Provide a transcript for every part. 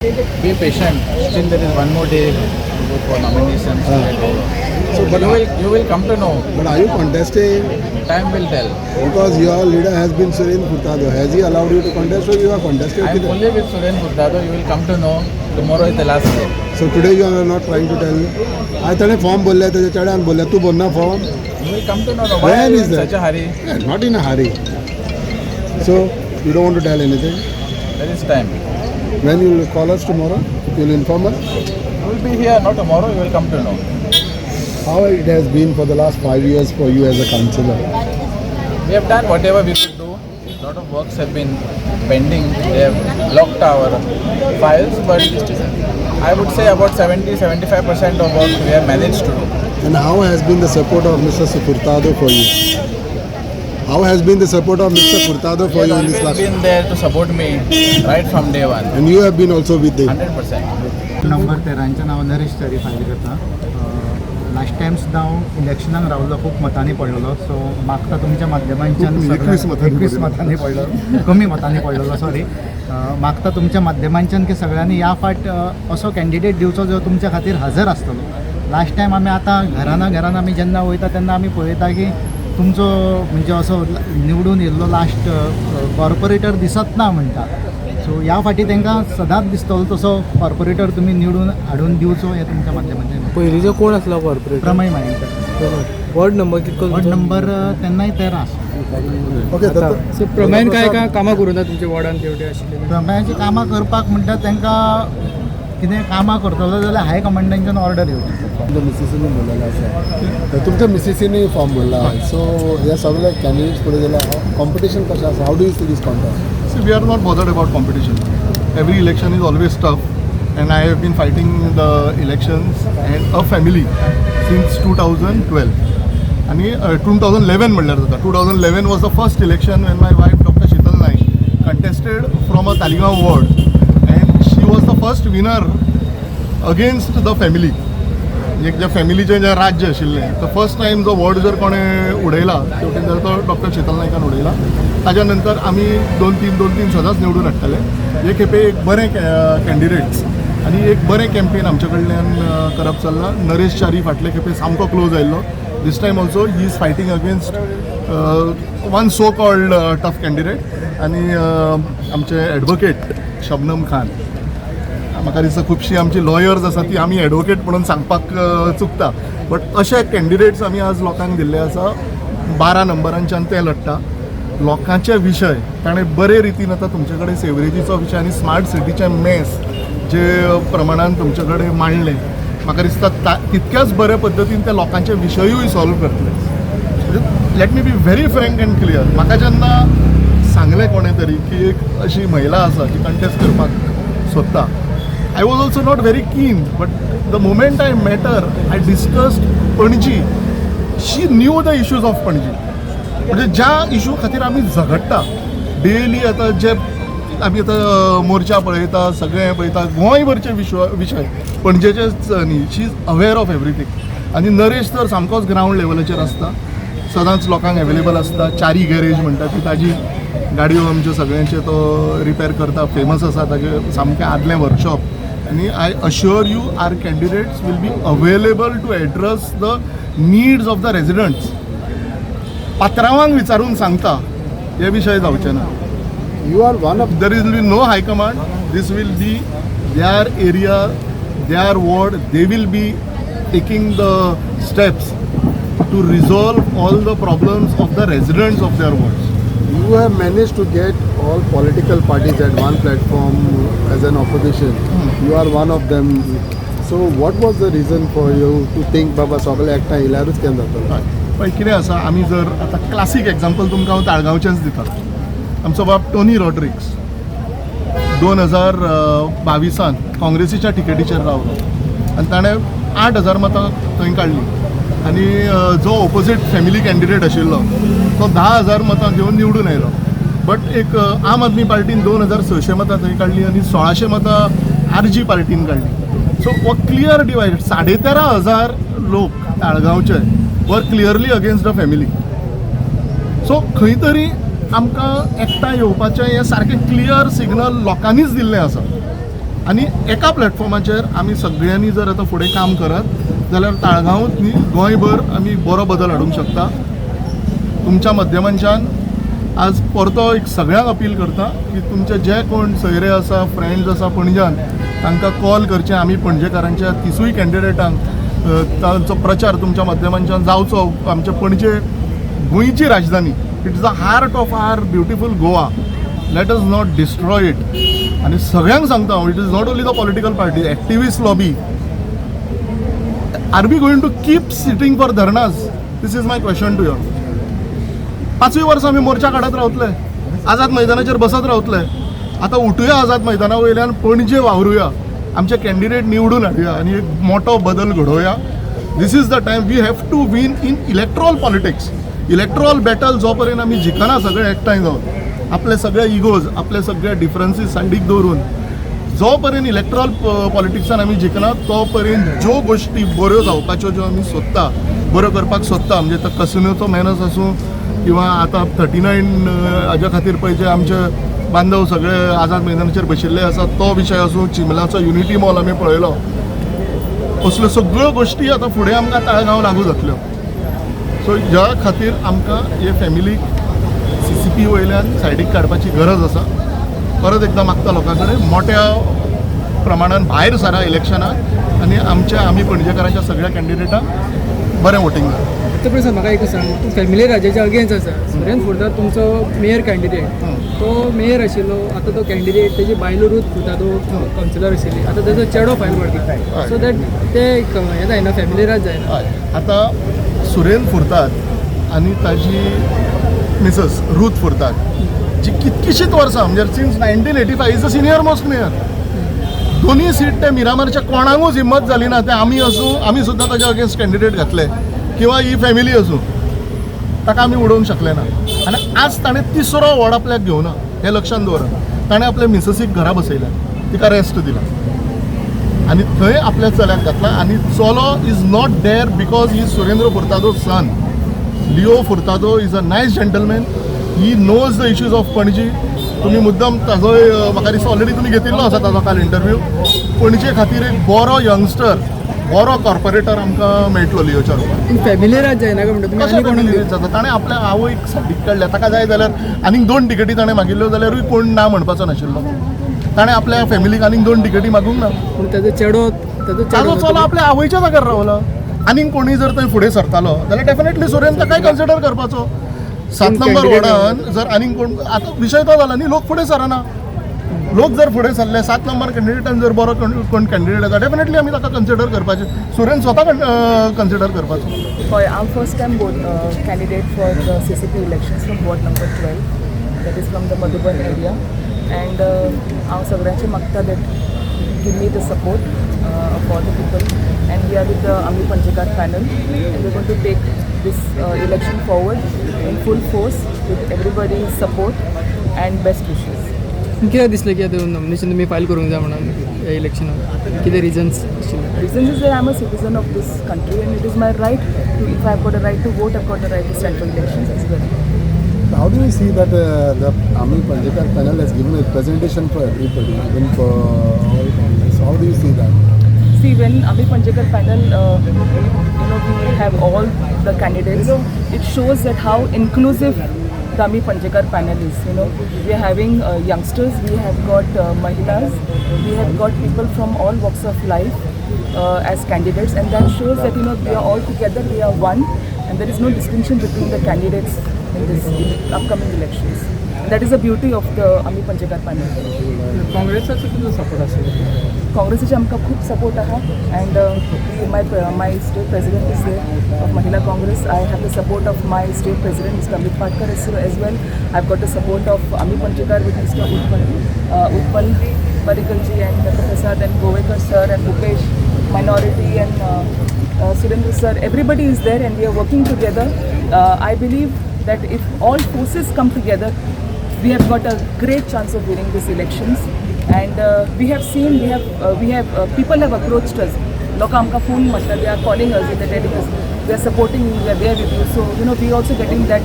Be patient. Still there is one more day to go for nominations to get over. So, but You will come to know. But are you contesting? Time will tell. Because your leader has been Suren Furtado. Has he allowed you to contest or you are contesting? I am only with Suren Furtado. You will come to know. Tomorrow is the last day. So today you are not trying to tell. I ताणें form भरले तेज्या चेड्यान भरले, तूं भरना form? You will come to know. Why When are you is in that? such a hurry? Not in a hurry. So you don't want to tell anything? There is time. When you will call us tomorrow, you will inform us? You will be here. Not tomorrow. You will come to know. How it has been for the last 5 years for you as a councillor? We have done whatever we could do. A lot of works have been pending. They have locked our files, but I would say about 70-75% of work we have managed to do. And how has been the support of Mr. Furtado for you? How has been the support of Mr. Furtado He for has you in this always last? been there to support me right from day one. And you have been also with him. 100%. Number तेरांचें नांव Naresh Chari file करता. Last time सुद्दां हांव इलेक्शनाक रावलो, खूब मतांनी पडलेलो. So मागता तुमच्या माध्यमांच्यान खूप न्ही, 21 मतांनी 21 पडलेलो. मतांनी पडलो, कमी मतांनी पडलेलो, सॉरी. मागता तुमच्या माध्यमांच्यान की सगळ्यांनी ह्या फाट असो कॅन्डिडेट दिवचो जो तुमच्या खातीर हजर आसतलो. लास्ट टायम आमी आतां घराना घरान आमी जेन्ना वयता तेन्ना आमी पळयता की तुमचो म्हणजे असो निवडून येयल्लो लास्ट कॉर्पोरेटर दिसत ना म्हणटा. सो ह्या फाटी तांकां सदांच दिसतलो तसो कॉर्पोरेटर तुमी निवडून हाडून दिवचो हें तुमच्या माध्यमांतल्यान. पयलींचो कोण आसलो कॉर्पोरेटर? प्रमय मायेकर. वॉर्ड नंबर कितको? वॉर्ड नंबर तेन्नाय 13 आसा. Okay, Datta. सो प्रमाण काय काय कामां करूं ना तुमच्या वॉर्डान तेवटे आशिल्ले? प्रमयाची कामां करपाक म्हणटा, तांकां कितें कामां करतलो जाल्यार हाय कमांडांच्यान ऑर्डर येवची. तुमच्या मिसेसीनी भरलेलो आसा, तर तुमच्या मिसेसीनी फॉर्म भरला. सो हे सगळे कॅन्डिडेट्स फुडें गेल्या, कॉम्पिटिशन कशें आसा? How do you see this contest? See, we are not bothered about competition. Every election is always tough, and I have been fighting the elections and a family since 2012. आणि 2011 म्हणल्यार जाता. 2011 was the first election when my wife, Doctor Sheetal Naik, contested from a Taleigao ward, and she was the first winner against the family. एक ज्या फॅमिलीचें जें राज्य आशिल्लें, the first time जो ward जर कोणें उडयला तेवटेन जाल्यार तो डॉक्टर शीतल नायकान उडयला. ताज्या नंतर आमी दोन तीन दोन तीन सदांच निवडून हाडटाले. हे खेपे एक बरें कॅन्डिडेट्स आनी एक बरें कॅम्पेन आमचे कडल्यान करप चल्लां. नरेश च्यारी फाटले खेपे सामको क्लोज आयिल्लो. This time also he is fighting against one so called tough candidate. आनी आमचे एडवोकेट शबनम खान, म्हाका दिसता खुबशीं आमची लॉयर्स आसा ती आमी एडवोकेट म्हणून सांगपाक चुकता, बट अशे कॅन्डिडेट्स आमी आज लोकांक दिल्ले आसा. 12 नंबरांच्यान ते लडटा. लोकांचे विशय ताणें बरे रितीन आतां तुमचे कडेन सेवरेजीचो विशय आनी स्मार्ट सिटीचे मेस जे प्रमाणान तुमचे कडेन मांडले, म्हाका दिसता तितक्याच बऱ्या पद्दतीन ते लोकांचे विशयूय सॉल्व करतले. Let me be very frank and clear. म्हाका जेन्ना सांगलें कोणें तरी की एक अशी महिला आसा जी कंटेस्ट करपाक सोदता, I was also not very keen, but the moment I met her, I discussed Panaji, she knew the issues of Panaji. म्हणजे ज्या इशू खातीर आमी झगडटा डेली, आतां जे आमी आतां मोर्चा पळयता, सगळें पळयता, गोंयभरचे विश्व विशय पणजेचेच न्ही, she is aware of everything. आनी नरेश तर सामकोच ग्रावंड लेवलाचेर आसता, सदांच लोकांक एवेलेबल आसता. चारी गॅरेज म्हणटा ती ताजी गाडयो आमच्यो सगळ्यांचे तो रिपेर करता. फेमस आसा ताजे सामकें आदलें वर्कशॉप. आनी I assure you, our candidates will be available to address the needs of the residents. पात्रावांक विचारून सांगता, हे विशय जावचे ना. You are one of There will be no high command. This will be their area, their ward. They will be taking the steps to resolve all the problems of the residents of their wards. You have managed to get all political parties at one platform as an opposition. You are one of them. So what was the reason for you to think, बाबा, सगळे एकठांय येयल्यारूच केन्ना जातलो? हय, पळय कितें आसा, आमी जर आतां क्लासीक एग्जाम्पल तुमकां हांव ताळगांवचेंच दिता. आमचो बाब टोनी रॉड्रिक्स 2022आन काँग्रेसीच्या टिकेटीचेर रावलो आनी ताणें 8000 मतां थंय काडलीं आनी जो ओपोजीट फॅमिली कॅन्डिडेट आशिल्लो तो 10,000 मतां घेवन निवडून आयलो. बट एक आम आदमी पार्टीन 2600 मतां थंय काडलीं आनी 1600 मतां आर जी पार्टीन काडलीं. सो हो क्लियर डिवायड, 13,500 लोक ताळगांवचे were clearly against the family. So खंय तरी आमकां एकठांय येवपाचें हें सारकें क्लियर सिग्नल लोकांनीच दिल्लें आसा. आनी एका प्लॅटफॉर्माचेर आमी सगळ्यांनी जर आतां फुडें काम करत जाल्यार ताळगांवूच न्ही, गोंयभर आमी बरो बदल हाडूंक शकता. तुमच्या माध्यमांच्यान आज परतो एक सगळ्यांक अपील करता की तुमचे जे कोण सोयरे आसा, फ्रेंड्स आसा पणज्यान, तांकां कॉल करचें. आमी पणजेकारांच्या तिसूय कॅन्डिडेटांक तांचो प्रचार तुमच्या माध्यमांच्यान जावचो. आमच्या पणजे गोंयची राजधानी, it is the heart of our beautiful Goa, let us not destroy it. आनी सगळ्यांक सांगता हांव, it is not only the political party, activist lobby, are we going to keep sitting for dharnas? This is my question to you. पांचूय वर्सां आमी मोर्चा काडत रावतले, आझाद मैदानाचेर बसत रावतले. आतां उठुया आझाद मैदाना वयल्यान, पणजे वावरुया, आमचे कॅन्डिडेट निवडून हाडुया आनी एक मोठो बदल घडोवया. This is the time we have to win in electoral politics. Electoral battle जो पर्यंत आमी जिखना सगळे एकठांय जावन, आपले सगळे इगोज, आपले सगळे डिफरन्सीस सायडीक दवरून, जो पर्यंत इलेक्ट्रॉल पॉलिटिक्सान आमी जिखना तो पर्यंत ज्यो गोश्टी बऱ्यो जावपाच्यो, ज्यो आमी सोदता, बऱ्यो करपाक सोदता, म्हणजे तो कसिनोचो मेनस आसूं किंवा आतां 39 हाज्या खातीर पळय जे आमचे बांधव सगळे आझाद मैदानाचेर बशिल्ले आसा तो विशय आसूं, चिंबलाचो युनिटी मॉल आमी पळयलो, असल्यो सगळ्यो गोश्टी आतां फुडें आमकां ताळगांव लागू जातल्यो. सो ह्या खातीर आमकां हे फॅमिलीक सीसीपी वयल्यान सायडीक काडपाची गरज आसा. परत एकदां मागता लोकां कडेन, मोठ्या प्रमाणान भायर सरा इलेक्शनाक आनी आमच्या आमी पणजेकारांच्या सगळ्या कॅन्डिडेटांक बरें वोटींग जाय. आतां पळय सर, म्हाका एक सांग, तूं फॅमिली राजाच्या अगेन्स्ट आसा. सुरेन फुर्ताद तुमचो मेयर कॅन्डिडेट, तो मेयर आशिल्लो, आतां तो कॅन्डिडेट, तेजी बायलो रूथ फुर्तादो कावन्सिलर आशिल्ली, आतां तेजो चेडो फायल पडटा, सो that ते एक हें जायना, फॅमिली राज जायना. हय, आतां सुरेन फुर्ताद आनी ताजी मिसस रूथ फुर्ताद जी कितकीशींच वर्सां, म्हणजे since 1985 is the senior most mayor. दोन्ही सीट ते मिरामारच्या कोणाकूच हिम्मत जाली ना. ते आमी आसूं, आमी सुद्दां ताच्या अगेन्स्ट कॅन्डिडेट घातले किंवा ही फॅमिली आसूं, ताका आमी उडोवंक शकले ना. आनी आज ताणें तिसरो वॉर्ड आपल्याक घेवना हें लक्षांत दवरा. ताणें आपल्या मिससीक घरा बसयल्या, तिका रेस्ट दिला आनी थंय आपल्या चल्याक घातला. आनी चलो is not there because he Surendra Furtado son. Leo Furtado is a nice gentleman, he knows the issues of Panaji. तुमी मुद्दम ताजोय म्हाका दिसता ऑलरेडी तुमी घेतिल्लो आसा ताजो काल इंटरव्यू. पणजे खातीर एक बरो यंगस्टर, बरो कॉर्पोरेटर आमकां मेळटलो लियोच्या रुपान. पूण फॅमिली राज जायना काय म्हणटा तुमी? कशें आनी कोणाक family जाता? ताणें आपल्या आवयक सायडीक काडल्या. ताका जाय जाल्यार आनीक दोन टिकेटी ताणें मागिल्ल्यो जाल्यारूय कोण ना म्हणपाचो नाशिल्लो. ताणें आपल्या फॅमिलीक आनीक दोन टिकेटी मागूंक ना. पूण ताजो ताजो चेडो चलो आपल्या आवयच्या जाग्यार रावला. आनीक कोणूय जर थंय फुडें सरतालो जाल्यार डेफिनेटली सुरेन ताकाय कन्सिडर करपाचो. 7 पूण नंबर candidate वॉर्डान जर आनीक कोण, आतां विशय तो जाला न्ही, लोक फुडें सरना. लोक जर फुडें सरले, 7 नंबर कॅन्डिडेटान जर बरो कोण कॅन्डिडेट आसा, डेफिनेटली आमी ताका कन्सिडर करपाचें, सुरेन स्वता कन्सिडर करपाचो. हय, हांव first time candidate for the CCP elections from ward number 12, that is from the Madhuban area, and हांव सगळ्यांचे मागता that give me the support of all the people, and we are with the Ami Panjekar panel and we going to take this election forward in full force with everybody's support and best wishes. कित्याक दिसलें की आतां nomination तुमी file करूंक जाय म्हणून ह्या इलेक्शनाक? कितें रिजन्स आशिल्ले? Reason is that I'm a citizen of this country and it is my right to, if I've got a right to vote, I've got a right to stand for elections as well. How do you see that the Ami Panjekar panel has given a presentation for everybody, even for all candidates? How do you see that? See, when Ami Panjekar panel, we have all the candidates, it shows that how inclusive the Ami Panjekar panel is. We are having youngsters, we have got mahilas, we have got people from all walks of life as candidates, and that shows that we are all together, we are one, and there is no distinction between the candidates in this in upcoming elections. And that is the beauty of the Ami Panjekar panel. काँग्रेसाचो कितलो support आशिल्लो? काँग्रेसीचे आमकां खूब support आहा and my state president is there of Mahila Congress. I have the support of my state president Mister Amit Patkar as well. I have got the support of Ami Panjekar with Mister Utpal Parikalji and Dattaprasad and Govekar sir and Bhupesh minority and Surendra sir. Everybody is there and we are working together. I believe that if all forces come together, we have got a great chance of winning these elections. And we have seen, we have people have approached us. लोक आमकां phone म्हणटा, they are calling us, they telling us We are supporting you, we are there with you. So we also getting that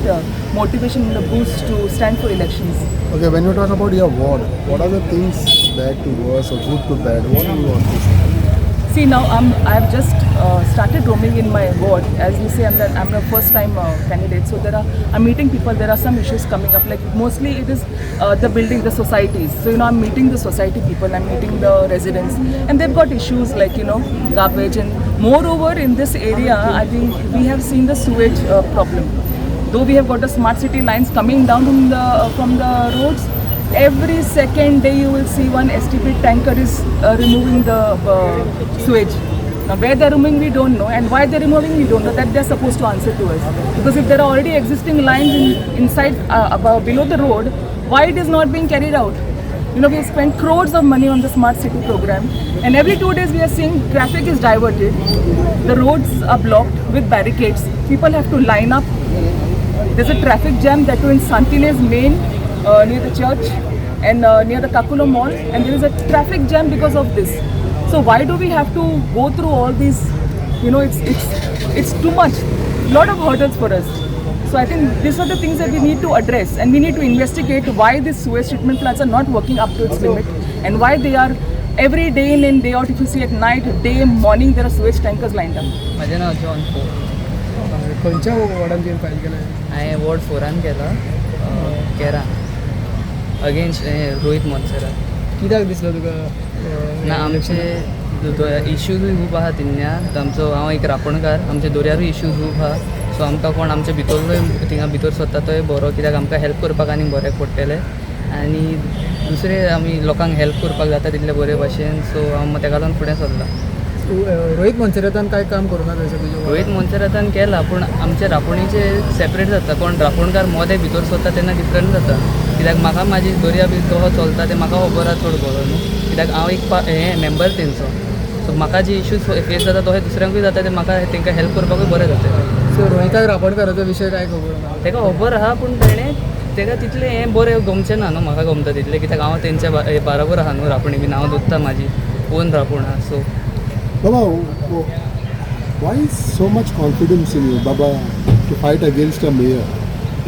motivation and the boost to stand for elections. Okay, when you talk about your ward, what are the things bad to worse or good to bad? What do you want to say? See, now I've just started roaming in my ward. As you say, I'm the first time candidate. So there are I'm meeting people. There are some issues coming up. Like mostly it is the building, the societies. So I'm meeting the society people. I'm meeting the residents, and they've got issues like garbage, and moreover in this area, I think we have seen the sewage problem. Though we have got the smart city lines coming down from the roads, every second day you will see one STP tanker is removing the sewage. Now where they're removing we don't know, and why they're removing we don't know. That they're supposed to answer to us. Because if there are already existing lines inside, above, below the road, why it is not being carried out? We have spent crores of money on the smart city program, and every 2 days we are seeing traffic is diverted, the roads are blocked with barricades, people have to line up. There's a traffic jam that too in Santinez main, near the church and near the Kakulo Mall, and there is a traffic jam because of this. So why do we have to go through all these? It's too much. Lot of hurdles for us. So I think these are the things that we need to address, and we need to investigate why these sewage treatment plants are not working up to its limit, and why they are every day in and day out. If you see at night, day, morning, there are sewage tankers lined up. म्हजें नांव John पो. खंयच्या वॉर्डान तुवें file केलें? हांवें ward फोरान केला, केरा, अगेन्स्ट रोहीत मोन्सेरात. कित्याक दिसलो तुका ना, आमचे इश्यूजूय खूब आहा तिन्या आमचो. हांव एक रापणकार, आमच्या दर्यारूय इश्यूज खूब आहा. सो आमकां कोण आमच्या भितरलोय थिंगा भितर सोदता तोय बरो, कित्याक आमकां हेल्प करपाक आनी बऱ्याक पडटलें आनी दुसरें आमी लोकांक हेल्प करपाक जाता तितले बरे भाशेन. सो हांव तेका लागून फुडें सरलां. रोहीत मोन्सेरातान काय काम करूं ना थंयसर तुज्या? रोहीत मोन्सेरातान केला, पूण आमचे रापोणीचे सेपरेट जाता. कोण रापोणकार मोदें भितर सोदता तेन्ना डिफरंट जाता, कित्याक म्हाका म्हाजी दर्या बी कसो चलता तें म्हाका खबर आहा चड बरो न्हू, कित्याक हांव एक हें मेंबर तेंचो. सो म्हाका जे इश्यूज फेस जाता तशें दुसऱ्यांकूय जाता, ते म्हाका तेंकां हेल्प करपाकूय बरें जाता. सो रोहिताक रापणकाराचो विशय काय खबर ना? तेका खबर आहा, पूण तेणें तेका तितलें हें बरें गमचें ना न्हू म्हाका गमता तितलें, कित्याक हांव तेंच्या बाराबर आहा न्हू. रापणी बीन हांव दोत्ता, म्हाजी ओन रापोण आहा so. Baba, why is so much confidence in you, Baba, to fight against a mayor?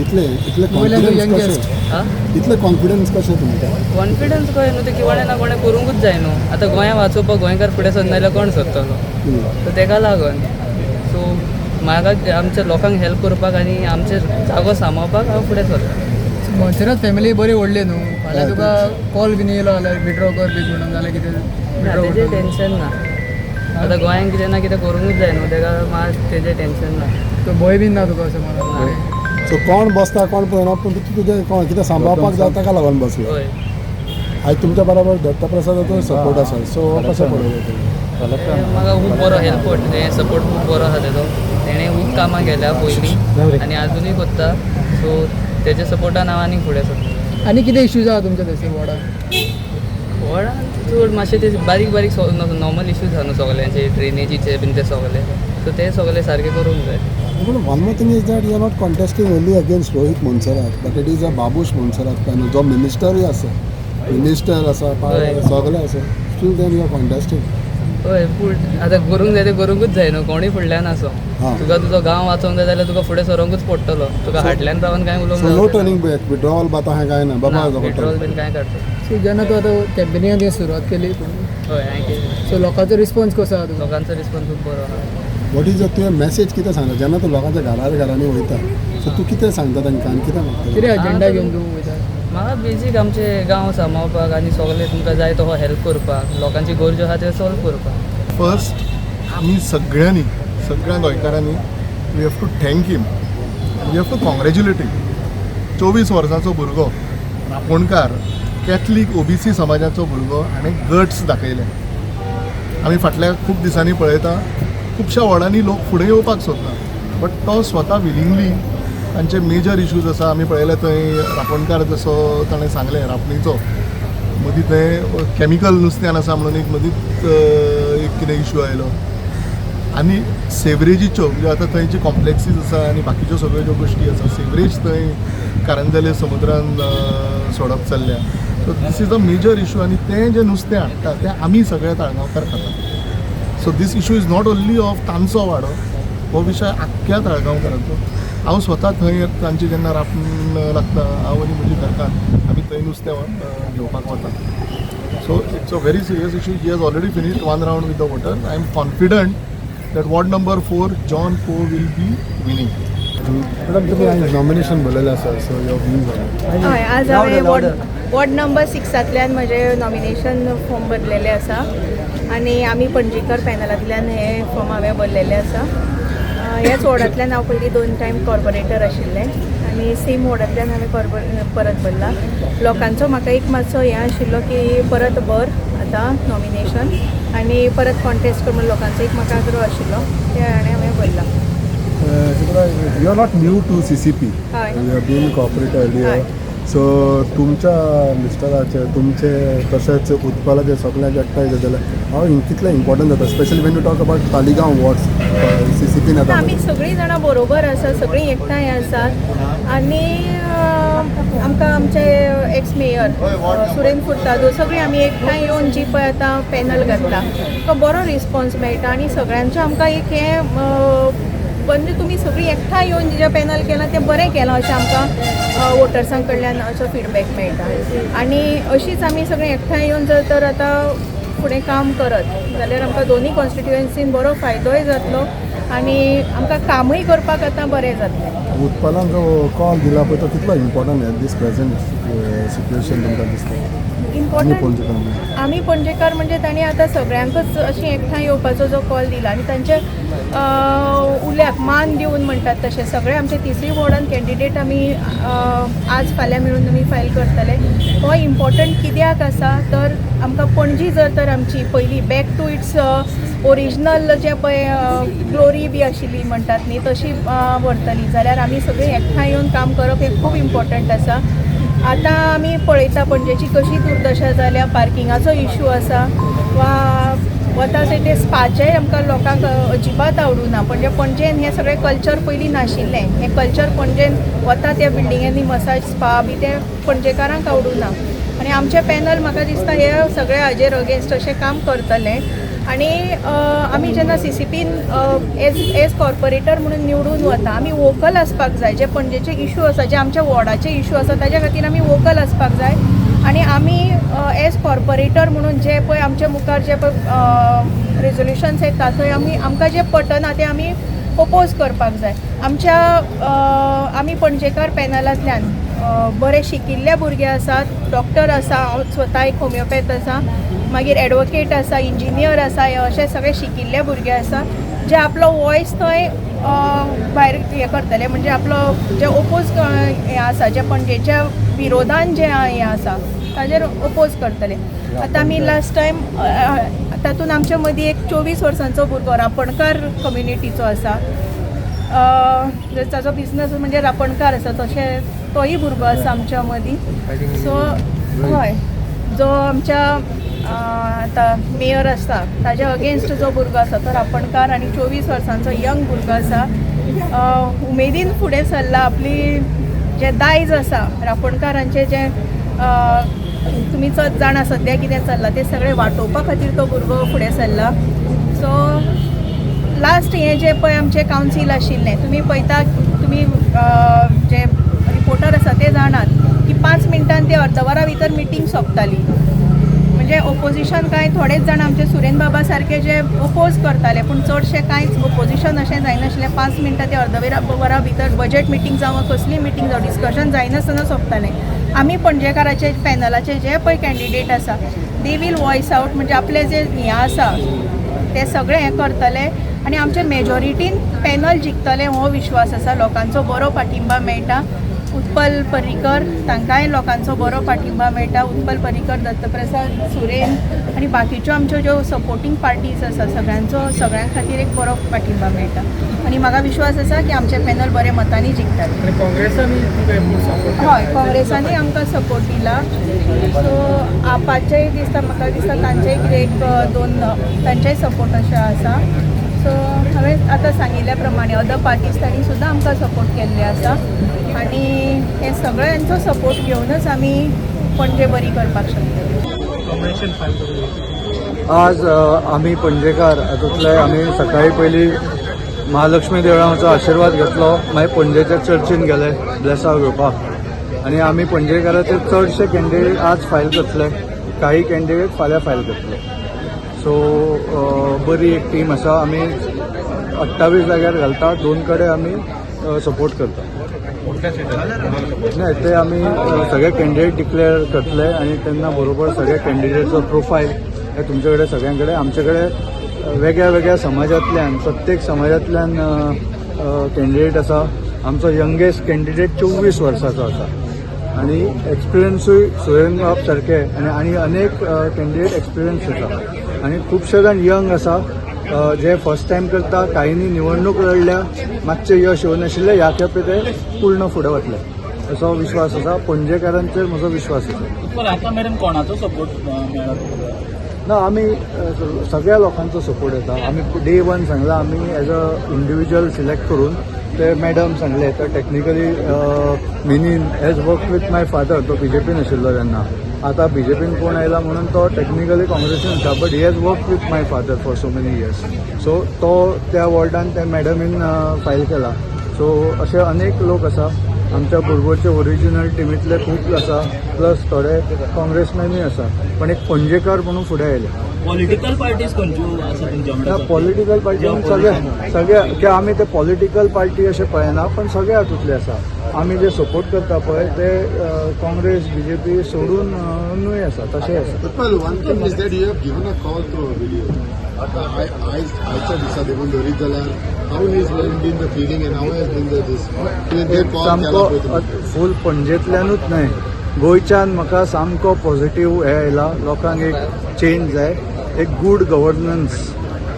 इतले इतले वयल्यान तूं कॉन्फिडन्स youngest. कशें? आं? इतले कॉन्फिडन्स कशें तुमकां? कॉन्फिडन्स कळ्ळें न्हू, तें कोणें ना कोणें करूंकूच जाय न्हू. आतां गोंया वाचोवपाक गोंयकार फुडें सरना जाल्यार कोण सरतलो? सो तेका लागून, सो म्हाका आमच्या लोकांक हेल्प करपाक आनी आमचे जागो सांबाळपाक हांव फुडें सरता. मोन्सेरात फॅमिली बरी व्हडली न्हू. फाल्यां हय, तुका कॉल बीन येयलो जाल्यार विड्रॉ कर बी म्हणून जाल्यार कितें? ना, विड्रॉ तेजें टेंशन ना. आतां गोंयांत कितें ना कितें करूंकूच जाय न्हू, तेका मात तेजें टेंशन ना. तो भंय बीन ना तुका असो मनात? सो कोण बसता कोण पळयना, पूण तूं तुजें कोण कितें सांबाळपाक जाय ताका लागून बसलो. हय. आयज तुमच्या बरोबर दत्तप्रसादाचो सपोर्ट आसा, सो कसो पळयता तुमी? तें म्हाका खूब बरो हेल्प, हें सपोर्ट खूब बरो आसा तेजो. तेणें खूब कामां केल्या पयलीं आनी आजुनूय करता. सो तेज्या सपोर्टान हांव आनीक फुडें सरता. आनी कितें इश्यूज आहा तुमच्या थंयसर वॉर्डान? वॉर्डान चड मातशे ते बारीक बारीक नॉर्मल इश्यूज आहा न्हू सगल्यांचे, ड्रेनेजीचे बीन ते सगळे. सो ते सगळे सारके करूंक जाय. पूण one more thing is that you are not contesting only against Rohit Monserrate, but it is a Babush Monserrate panel, जो मिनिस्टरूय आसा, मिनिस्टर आसा, सगळे आसा. Still then you are contesting. हय, पूण आतां करूंक जाय तें करूंकूच जाय न्हू, कोणूय फुडल्यान आसो. तुका तुजो गांव वाचोवंक जाय जाल्यार तुका फुडें सरोंकूच पडटलो. तुका फाटल्यान रावन कांय उलोवंक so no turning back, withdrawal बाता अहें कांय ना बाबा? पेट्रोल बीन कांय काडचो. सो जेन्ना तूं आतां कॅम्पेनिंगाक तुवें सुरवात केली, हय, हांवें केली. सो लोकांचो रिस्पॉन्स कसो आहा तुका? लोकांचो रिस्पॉन्स खूब बरो आहा. What is तुवें मॅसेज कितें सांगता जेन्ना तूं लोकांच्या घरार घरांनी वयता? सो तूं कितें सांगता तांकां आनी कितें मागता? कितें एजेंडा घेवन तूं वयता? म्हाका बेजीक आमचे गांव सांबाळपाक आनी सगळे तुमकां जाय तो हेल्प करपाक, लोकांची गरजो आहा त्यो सॉल्व करपाक. फर्स्ट आमी सगळ्यांनी, सगळ्या गोंयकारांनी, we have to thank him, we have to congratulate him. 24 वर्सांचो भुरगो, रापोणकार, कॅथलीक ओबीसी समाजाचो भुरगो, हाणें गट्स दाखयले. आमी फाटल्या खूब दिसांनी पळयता, खुबश्या वॉर्डांनी लोक फुडें येवपाक सोदना, बट तो स्वता विलिंगली. तांचे मेजर इश्यूज आसा, आमी पळयले थंय रापोणकार, जसो ताणें सांगलें, रापणीचो मदीं थंय कॅमिकल नुस्त्यान आसा म्हणून एक मदींच एक कितें इशू आयलो आनी सेवरेजीच्यो, म्हणजे आतां थंय जी कॉम्प्लेक्सीस आसा आनी बाकीच्यो सगळ्यो ज्यो गोश्टी आसा, सेवरेज थंय कारंजले समुद्रान सोडप चल्ल्या. So this is a major issue आनी तें जें नुस्तें हाडटा तें आमी सगळे ताळगांवकार खाता. So this issue is not only of तांचो वाडो. हो विशय आख्ख्या ताळगांवकारांचो. हांव स्वता थंय तांची जेन्ना रांपण लागता, हांव आनी म्हजी घरकान्न आमी थंय नुस्तें घेवपाक वता. So it's a very serious issue. He has already finished one round with the voters. I am confident that ward number 4, John Poe will be winning. Madam, तुमी आयज नॉमिनेशन भरलेलें आसा, सो your views on? हय, आज हांवें ward number सिक्सांतल्यान म्हजें nomination form भरलेलें आसा आनी आमी पणजीकर पॅनलांतल्यान हे फॉर्म हांवें भरलेले आसा. ह्याच वॉर्डांतल्यान हांव पयलीं दोन टायम कॉर्पोरेटर आशिल्लें आनी सेम वॉर्डांतल्यान हांवें परत भरला. लोकांचो म्हाका एक मातसो हें आशिल्लो की परत भर आतां नॉमिनेशन आनी परत कॉन्टेस्ट कर म्हूण लोकांचो एक म्हाका आग्रो आशिल्लो, त्या हाणें हांवें भरला. You are not new to CCP. हय. You have been corporator earlier. हय. सो तुमच्या मिस्टराचे, तुमचे तशेंच उत्पलाचे सगळ्यांचे एकठांय जालें जाल्यार हांव कितलें इम्पॉर्टंट जाता, specially when you talk about Taleigao wards सीसीपीन आतां येता? आमी सगळीं जाणां बरोबर आसा, सगळीं एकठांय आसात आनी आमकां आमचे एक्स मेयर सुरेन फुर्तादो, सगळीं आमी एकठांय येवन जी पळय आतां पॅनल घातला तो बरो रिस्पॉन्स मेळटा आनी सगळ्यांचें आमकां एक हें म्हणजे तुमी सगळीं एकठांय येवन जें पॅनल केलां तें बरें केलां अशें आमकां वोटर्सां कडल्यान असो फिडबॅक मेळटा. आनी अशीच आमी सगळीं एकठांय येवन जर तर आतां फुडें काम करत जाल्यार आमकां दोनूय कॉन्स्टिट्युएन्सीन बरो फायदोय जातलो आनी आमकां कामूय करपाक आतां बरें जातलें. उत्पलान जो कॉल दिला पळय तो कितलो important at these present situation तुमकां दिसता आमी इम्पॉर्टंट पणजेकार? आमी पणजेकार म्हणजे तांणी आतां सगळ्यांकच अशीं एकठांय येवपाचो जो कॉल दिला आनी तांच्या उल्याक मान दिवन म्हणटात तशें सगळे आमचे तिसरी वॉर्डान कॅन्डिडेट आमी आज फाल्यां मेळून आमी फायल करतले. हो इम्पॉर्टंट कित्याक आसा तर आमकां पणजी जर तर आमची पयली बॅक टू it's original जें पळय ग्लोरी बी आशिल्ली म्हणटात न्ही, तशी व्हरतली जाल्यार आमी सगळीं एकठांय येवन काम करप हें खूब इम्पॉर्टंट आसा. आतां आमी पळयता पणजेची कशी दुर्दशा जाल्या. पार्किंगाचो इशू आसा वा वता थंय ते स्पाचेय आमकां लोकांक अजिबात आवडूना. म्हणजे पणजेन हें सगळें कल्चर पयलीं नाशिल्लें. हें कल्चर पणजेन वता त्या बिल्डिंगांनी मसाज स्पा बी तें पणजेकारांक आवडूना आनी आमचें पॅनल म्हाका दिसता हे सगळे हाजेर अगेन्स्ट अशें काम करतलें. आनी आमी जेन्ना सीसीपीन एज कॉर्पोरेटर म्हणून निवडून वता, आमी वोकल आसपाक जाय. जे पणजेचे इशू आसा, जे आमच्या वॉर्डाचे इशू आसा, ताज्या खातीर आमी वोकल आसपाक जाय. आनी आमी एज कॉर्पोरेटर म्हणून जे पळय आमच्या मुखार जे पळय रेजोल्युशन्स येता थंय आमी आमकां जें पटना तें आमी ओपोज करपाक जाय. आमी पणजेकार पॅनलांतल्यान बरे शिकिल्ले भुरगे आसात, डॉक्टर आसा, हांव स्वता एक होमिओपॅथ आसा, मागीर एडवोकेट आसा, इंजिनियर आसा, हे अशे सगळे शिकिल्ले भुरगे आसा जे आपलो वॉयस थंय भायर हें करतले. म्हणजे आपलो जे ओपोज हें आसा, जे पणजेच्या विरोधान जे हें आसा ताजेर ओपोज करतले. आतां आमी लास्ट टायम तातूंत आमच्या मदीं एक 24 वर्सांचो भुरगो रापणकार कम्युनिटीचो आसा, ताचो बिजनस म्हणजे रापणकार आसा, तशें तोय भुरगो आसा आमच्या मदीं. सो हय, जो आमच्या आतां मेयर आसा ताज्या अगेन्स्ट जो भुरगो आसा तो रापणकार आनी 24 वर्सांचो यंग भुरगो आसा. उमेदीन फुडें सरला. आपली जें दायज आसा रापणकारांचें, जें तुमी चड जाणा सद्या कितें चल्लां तें सगळें वाटोवपा खातीर तो भुरगो फुडें सरला. सो लास्ट हें जें पळय आमचें कावन्सील आशिल्लें, तुमी पळयता, तुमी जे रिपोर्टर आसा ते जाणात की 5 मिनटान ते अर्द वरा भितर मिटींग सोंपताली. म्हणजे ओपोजिशन कांय थोडेच जाण आमचे सुरेन बाबा सारके जे ओपोज करताले, पूण चडशे कांयच ओपोजिशन अशें जायनाशिल्लें. 5 मिनटां ते अर्द वरा भितर बजेट मिटींग जावं, कसली मिटींग जावं, डिस्कशन जायनासतना सोंपतालें. आमी पणजेकाराचे पॅनलाचे जे पळय कॅन्डिडेट आसा, they will voice out, म्हणजे आपले जे हें आसा ते सगळें हें करतले आनी आमचे मेजॉरिटीन पॅनल जिखतले हो विश्वास आसा. लोकांचो बरो पाठिंबा मेळटा. उत्पल पर्रीकर तांकांय लोकांचो बरो पाठिंबा मेळटा. उत्पल पर्रीकर, दत्तप्रसाद, सुरेन आनी बाकीच्यो आमच्यो ज्यो सपोर्टींग पार्टीज आसा सगळ्यांचो, सगळ्यां खातीर एक बरो पाठिंबा मेळटा आनी म्हाका विश्वास आसा की आमचें पॅनल बरे मतांनी जिखतलें. आनी काँग्रेसांनी तुका सपोर्ट? हय, काँग्रेसांनी आमकां सपोर्ट दिला. सो आपाचेय दिसता, म्हाका दिसता तांचेय कितें एक दोन तांचेय सपोर्ट अशें आसा. सो हांवें आतां सांगिल्ल्या प्रमाणे अदर पार्टीज तांणी सुद्दां आमकां सपोर्ट केल्ले आसा आनी हे सगळ्यांचो सपोर्ट घेवनच आमी पणजे बरी करपाक शकतले. नॉमिनेशन फायल करून आज आमी पणजेकार हातूंतले आमी सकाळी पयलीं महालक्ष्मी देवळाचो आशिर्वाद घेतलो, मागीर पणजेच्या चर्चीन गेले ब्लेसांव घेवपाक आनी आमी पणजेकाराचे चडशे कॅन्डिडेट आज फायल करतले, काही कॅन्डिडेट फाल्यां फायल करतले. सो बरी एक टीम आसा. आमी 28 जाग्यार घालता, दोन कडेन आमी सपोर्ट करता. नाही, ते आमी सगळे कॅन्डिडेट डिक्लेअर करतले आनी तेन्ना बरोबर सगळे कॅन्डिडेटचो प्रोफायल हे तुमचे कडेन सगळ्यां कडेन, आमचे कडेन वेगळ्या वेगळ्या समाजांतल्यान, प्रत्येक समाजांतल्यान कॅन्डिडेट आसा. आमचो यंगेस्ट कॅन्डिडेट 24 वर्साचो आसा आनी एक्सपिरियन्सूय सुरेन बाब सारके आनी अनेक कॅन्डिडेट एक्सपिरियन्स आसा आनी खुबशे जाण यंग आसा जे फर्स्ट टायम करता. काहींनी निवडणूक लढल्या, मातशें यश येवनाशिल्लें, ह्या खेपे ते पूर्ण फुडें वतले असो विश्वास आसा. पणजेकारांचेर म्हजो विश्वास आसा. पण आता मेरेन कोणाचो सपोर्ट मेळ्ळा तुमकां? ना, आमी सगळ्या लोकांचो सपोर्ट येता. आमी डे वन सांगला, आमी एज अ इंडिविज्युअल सिलेक्ट करून ते मॅडम सांगले तर technically Minin has work with my father. तो बीजेपीन आशिल्लो तेन्ना, आतां बीजेपीन कोण आयला म्हणून तो टेक्निकली काँग्रेसीन आसा, but he has work with my father for so many years. So तो त्या वॉर्डान त्या मॅडमीन फायल केला. सो असे अनेक लोक आसा आमच्या बरोबरचे, ओरिजिनल टिमींतले खूब आसा, प्लस थोडे काँग्रेसमॅनूय आसा, पण एक पणजेकार म्हणून फुडें आयले. पॉलिटिकल पार्टीज खंयच्यो आसा तुमच्या वांगडा? पॉलिटिकल पार्टी सगळे सगळे की आमी ते पॉलिटिकल पार्टी अशें पळयना, पण सगळे हातूंतले आसा. आमी जे सपोर्ट करता पळय ते काँग्रेस बीजेपी सोडून न्हय आसा, तशें आसा. Pratpal, one thing is that you have given a call through a video. आतां आयज आयच्या दिसा देखून धरीत जाल्यार how is been the feeling and how has been the this call सामको फूल पणजेंतल्यानूच न्हय, गोंयच्यान म्हाका सामको पॉझिटीव हे आयला. लोकांक एक चेंज जाय, एक गूड गव्हर्नन्स,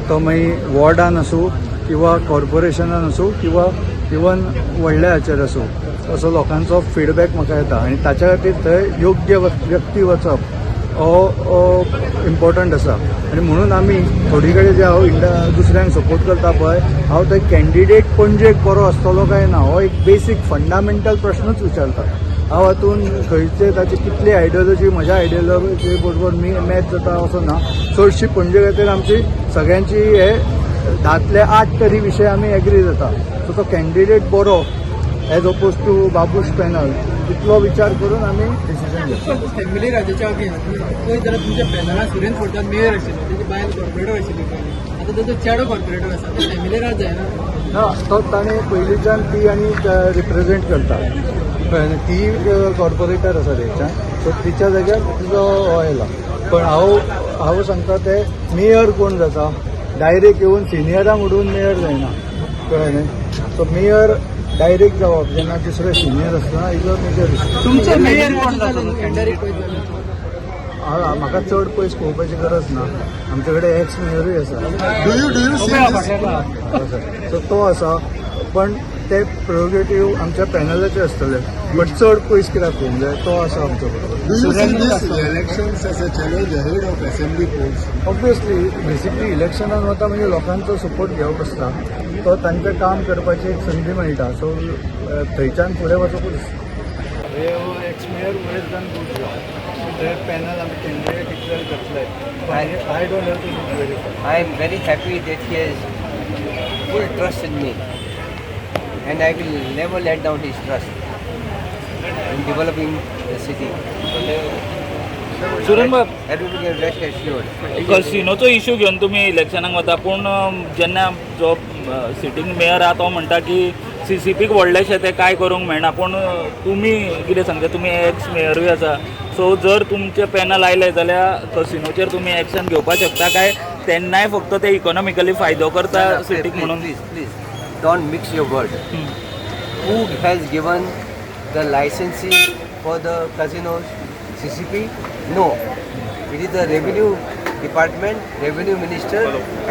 तो मागीर वॉर्डान आसूं किंवा कॉर्पोरेशनान आसूं किंवा इवन व्हडल्या हाचेर आसूं, असो लोकांचो फिडबॅक म्हाका येता आनी ताच्या खातीर थंय योग्य व्यक्ती वचप हो इम्पॉर्टंट आसा. आनी म्हणून आमी थोडी कडेन जे हांव इंडा दुसऱ्यांक सपोर्ट करता पळय, हांव थंय कॅन्डिडेट पणजेक बरो आसतलो काय ना हो एक बेसीक फंडामेंटल प्रश्नूच विचारता. हांव हातून खंयचे ताची कितली आयडियोलॉजी म्हज्या आयडियोलॉजी बरोबर मी मॅच जाता असो ना. चडशी पणजे खातीर आमची सगळ्यांची हे 8 तरी विशय आमी एग्री जाता. सो तो कॅन्डिडेट बरो as oppose to Babush panel इतलो विचार करून आमी डिसिजन घेतलो. फॅमिली राजाच्या अगेन्स्ट पळयत जाल्यार तुमच्या पॅनला सुरेन फोर्टान मेयर आशिल्लो, तेजी बायल कॉर्पोरेटर आशिल्ली पयलीं, आतां ताजो चेडो कॉर्पोरेटर आसा. ते फॅमिली राज जायना? ना, तो ताणें पयलींच्यान ती आनी रिप्रेझेंट करता, कळ्ळें न्ही? ती कॉर्पोरेटर आसा थंयच्यान, सो तिच्या जाग्यार तिचो हो आयला. पण हांव हांव सांगता, ते मेयर कोण जाता, डायरेक्ट येवन सिनियरांक उडोवन मेयर जायना, कळ्ळें न्ही? सो मेयर डायरेक्ट जावप जेन्ना दुसरे सिनियर आसतना is a major issue. तुमचो मेयर कोण जालो कॅन्डिडेट पळयत जाल्यार? म्हाका चड पयस पळोवपाची गरज ना, आमचे कडेन एक्स मेयरूय आसा. Do you see this? So तो आसा, पण ते प्रेरोगेटीव आमच्या पॅनलाचे आसतले, बट चड पयस कित्याक पळोवंक जाय, तो आसा आमच्या बरोबर. Do you see this elections as a challenge ahead of assembly polls? Obviously, basically इलेक्शनान वता म्हणजे लोकांचो सपोर्ट घेवप आसता, तो तांकां काम करपाची एक संदी मेळटा. सो थंयच्यान फुडें वचपूच. हे ex mayor who has done good job, ते पॅनल आमी कॅन्डिडेट डिक्लेअर करतले. I don't have to look very I am very happy that he has full trust in me and I will never let down his trust in developing the city. Suren Bab, Everybody can rest assured. कसिनोचो issue घेवन तुमी इलेक्शनाक वता, पूण जेन्ना जो sitting mayor आहा तो म्हणटा की सीसीपीक व्हडलेशें तें कांय करूंक मेळना, पूण तुमी कितें सांगता? तुमी एक्स मेयरूय आसा, सो जर तुमचें पॅनल आयलें जाल्यार कसिनोचेर तुमी एक्शन घेवपाक शकता काय तेन्नाय फक्त ते इकॉनॉमिकली फायदो करता सिटीक म्हणून? Please, please, don't mix your word. Who has given the licensing for the casinos? CCP? No. It is the revenue department, revenue minister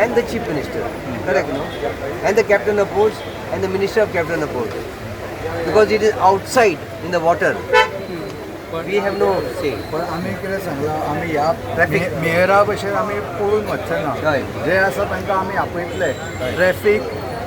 and the chief minister. Correct, no? And the captain of ports and the minister of captain of ports. Because it is outside in the water. We have no say. पण आमी कितें सांगलां, आमी ह्या Traffic. मेयरा भशेन आमी पळून वचचे ना. हय. जे आसा तांकां आमी आपयतले. ट्रॅफीक,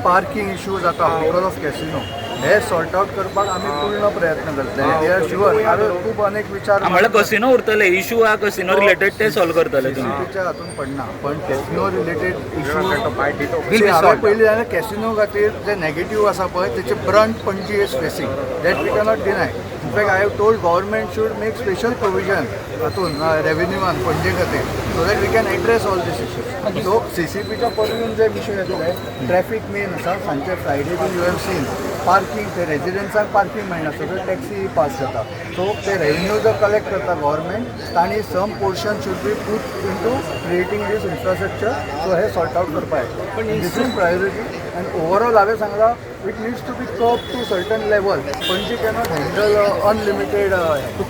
पार्किंग इशू जाता because of casino. हे सॉर्ट आउट करपाक आमी पूर्ण प्रयत्न करतले. We are sure. हांवें खूब अनेक विचार म्हळ्यार कसिनो उरतले, इशू आहा कसिनो रिलेटेड ते सॉल्व करतले तुमी. सीसीपीच्या हातून पडना, पण कॅसिनो रिलेटेड इशू हांवें पयलीं जाल्यार कॅसिनो खातीर जे नेगेटीव आसा पळय, तेचे brunt Panaji is facing, that we cannot deny. In fact I have told government should make special provision हातून रेव्हेन्यूआन पणजे खातीर, so that we can address all these issues. So सीसीपीच्या Parveen जे विशय येतले, ट्रॅफीक मेन आसा. सांजचे Friday been you have seen parking, ते रेजिडंट्सांक parking मेळना, सगळे taxi pass जाता. सो ते रेव्हेन्यू जर कलेक्ट करता गव्हर्मेंट, तांणी some portion should be put into creating this infrastructure. So hey sort out करपाक जाय. This is priority. And overall हांवें सांगलां, it needs to be curb to certain level. Panaji cannot handle unlimited.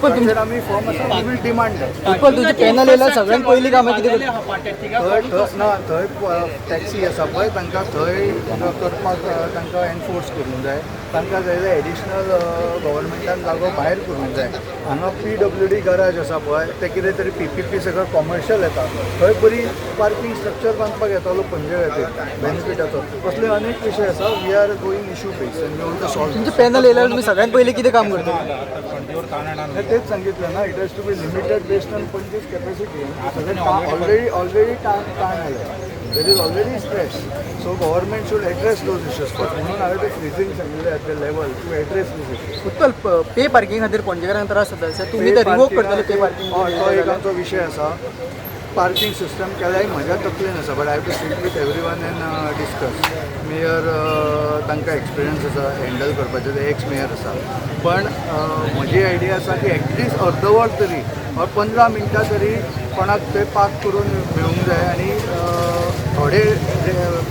ताचेर आमी firm आसा, we will demand that. Utpal, तुजें panel येयल्यार सगळ्यांत पयलीं कामां कितें करता? थंय थंय ना, थंय टॅक्सी आसा पळय, तांकां थंय करपाक तांकां एनफोर्स करूंक जाय. तांकां जाय जाल्यार एडिशनल गव्हर्मेंटान जागो भायर करूंक जाय. हांगा पीडब्ल्यूडी गराज आसा पळय, ते कितें तरी पीपीपी सगळं कॉमर्शियल येता. थंय बरी पार्किंग स्ट्रक्चर बांदपाक येतालो पणजे खातीर बेनिफिटाचो. असले अनेक विशय आसा. We are going issue base and we want to solve. तुमचें पॅनल येयल्यार तुमी सगळ्यांत पयलीं कितें काम करतले? तेच सांगितलं ना, it has to be limited based on Panaji's capacity. सगळे ऑलरेडी ताण ताण आले, there is already stress, so government should address those issues. म्हणून हांवें ते फ्रीजींग सांगिल्लें at the level to address these issues. Utpal, pay parking खातीर पणजेकारांक त्रास जाता. सर, तुमी ते रिवोक करतले पे पार्किंग? हय, तो एक आमचो विशय आसा. पार्किंग सिस्टम केल्यार म्हज्या तकलेन आसा, but I have to sit with everyone and discuss. Mayor, तांकां एक्सपिरियन्स आसा हँडल करपाचें, ते एक्स मेयर आसा. पण म्हजी आयडिया आसा की एटलिस्ट अर्द वर तरी ऑर 15 मिनटां तरी कोणाक थंय पार्क करून मेळूंक जाय आनी थोडे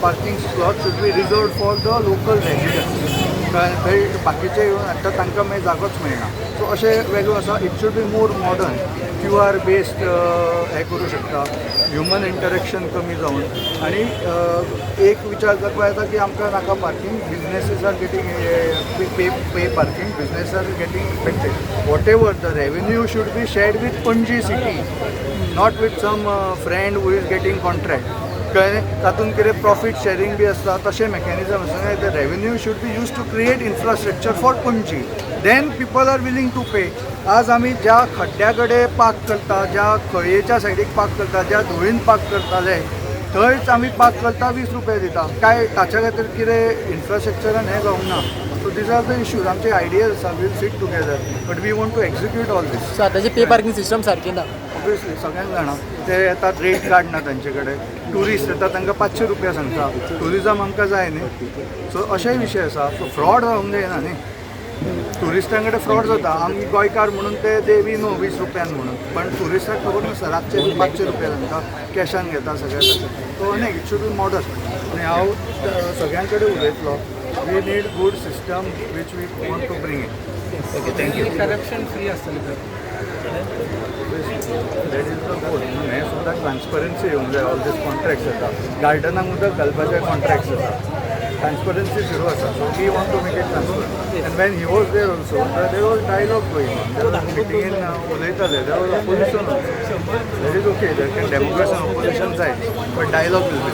parking slot should be reserve for the local residents. कारण थंय बाकीचे येवन हाडटा, तांकां मागीर जागोच मेळना. सो अशें वेगळो आसा. It should be more modern, QR based हें करूं शकता, ह्युमन इंटरेक्शन कमी जावन. आनी एक विचार करपा येता की आमकां नाका parking, businesses are getting pay parking, business are getting affected. Whatever the revenue should be shared with Panaji city, not with some friend who is getting contract. कळ्ळें? तातूंत कितें प्रॉफीट शेरींग बी आसता, तशें मॅकॅनिजम आसा. The revenue should be used to create infrastructure for Panaji, then people are willing to pay. आज आमी ज्या खड्ड्या कडेन पार्क करता, ज्या खळयेच्या सायडीक पार्क करता, ज्या धुळीन पार्क करताले, थंयच आमी पार्क करता, 20 रुपया दिता. काय ताच्या खातीर कितें इन्फ्रास्ट्रक्चरान हें जावंक ना. So these are the issues. आमचे आयडियाज आसा, we'll sit together, but we want to execute all this. So आतांची पे पार्किंग सिस्टम सारकी ना. ऑब्वियसली, सगळ्यांक जाणा. ते येतात, रेट कार्ड ना तांचे कडेन. ट्युरिस्ट येता, तांकां 500 रुपया सांगता. ट्युरिजम आमकां जाय न्ही. सो अशेय विशय आसा. सो फ्रॉड जावंक जायना न्ही. ट्युरिस्टां कडेन फ्रॉड जाता. आमी गोंयकार म्हणून ते we know 20 रुपयान म्हणून, पण ट्युरिस्टाक खबर नासता, रातचे 500 रुपया सांगता, कॅशान घेता सगळें तशें. सो न्ही, it should be modern. आनी हांव सगळ्यां कडेन उलयतलो. We need good system which we want to bring it. Okay, thank you. Corruption free आसतलें तर? That is the goal. हें सुद्दां ट्रान्सपरन्सी येवंक जाय. ऑल these contracts येता, गार्डनाक उदक घालपाचे कॉन्ट्रॅक्ट्स आसा, ट्रान्सपरन्सी झिरो आसा. So we want to make it transparent. And when he was there also, there was dialogue going on. There was मिटिंगेन उलयताले, there was opposition also. That is okay. There can democracy, opposition जाय, but dialogue will be.